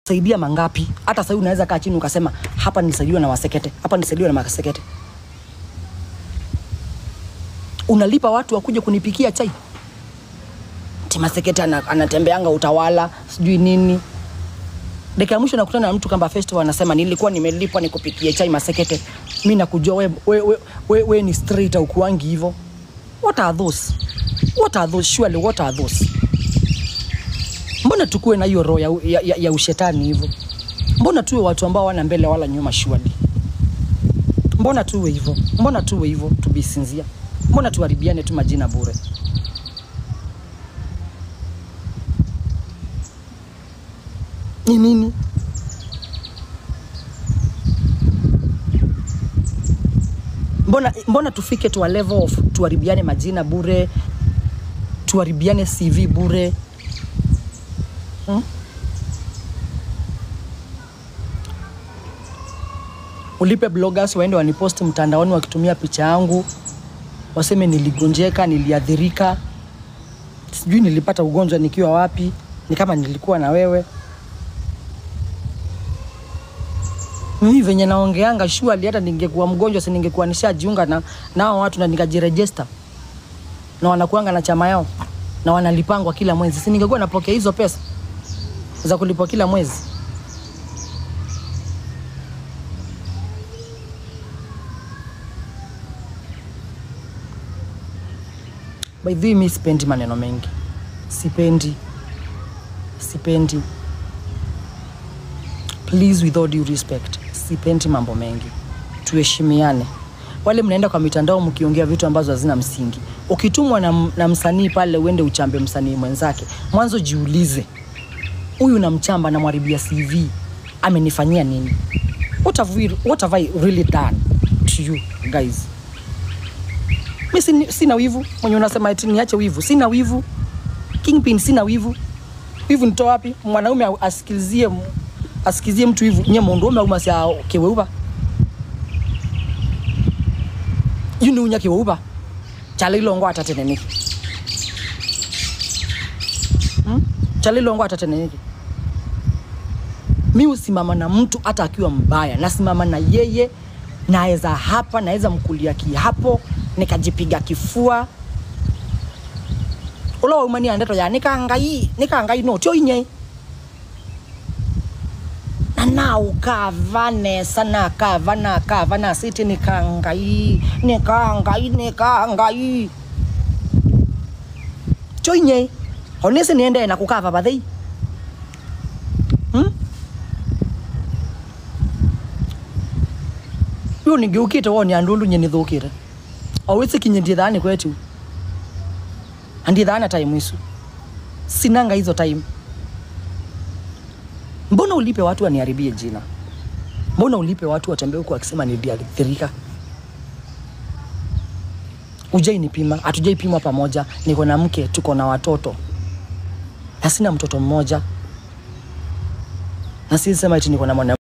Saidia mangapi? Hata sasa unaweza kaa chini ukasema hapa nilisaidiwa na Wasekete, hapa nilisaidiwa na Masekete. Unalipa watu wakuje kunipikia chai. Masekete anatembeanga utawala, sijui nini. Dakika ya mwisho nakutana na mtu kamba festival anasema nilikuwa nimelipwa nikupikie chai Masekete. Mimi nakujua we ni straight au kuangi hivyo. What are those? What are those? Surely what are those? Mbona tukue na hiyo roho ya ushetani hivyo? Mbona tuwe watu ambao wana mbele wala nyuma surely? Mbona tuwe hivyo? Mbona tuwe hivyo tubisinzia? Mbona tuharibiane tu majina bure? Ni nini? Mbona tufike to a level of tuharibiane majina bure, tuharibiane CV bure? Ulipe bloggers waende wanipost mtandaoni wakitumia picha yangu, waseme niligonjeka, niliadhirika, sijui nilipata ugonjwa nikiwa wapi, ni kama nilikuwa na wewe. Mimi venye naongeanga surely hata ningekuwa mgonjwa si ningekuwa nishajiunga na watu na nikajiregister. Na wanakuanga na chama yao na wanalipangwa kila mwezi. Si ningekuwa napokea hizo pesa za kulipwa kila mwezi. By the way, mimi sipendi maneno mengi. Sipendi. Sipendi. Please, with all due respect, sipendi mambo mengi. Tuheshimiane. Wale mnaenda kwa mitandao mkiongea vitu ambazo hazina msingi. Ukitumwa na msanii pale uende uchambe msanii mwenzake, mwanzo jiulize, huyu namchamba na mharibia CV, amenifanyia nini? What have I really done to you guys? Mimi sina wivu. Mwenye unasema eti niache wivu, sina wivu. Kingpin sina wivu. Wivu nitoa wapi? Mwanaume asikizie mtu hivu nye mundume au masia keweuba. Yuni unya keweuba. Chalilo ngo atateneniki. Chalilo ngo atateneniki. Mimi usimama na mtu hata akiwa mbaya, nasimama na yeye, naeza hapa, naeza mkulia kihapo, nikajipiga kifua. Ulo umani andeto ya nikaangai no tio inye. Na ukavane sana kavana kavana siti nikangai nikangai nikangai choinye honese niende na kukava bathei. Yo nigeukite woni andundu nye nithukire owitse kinye ndithani kwetu andithana time isu sinanga hizo time. Mbona ulipe watu waniharibie jina? Mbona ulipe watu watembee huko wakisema niliathirika? Hujai nipima, hatujaipimwa pamoja. Niko na mke, tuko na watoto. Na sina mtoto mmoja. Na si sema eti niko na mwana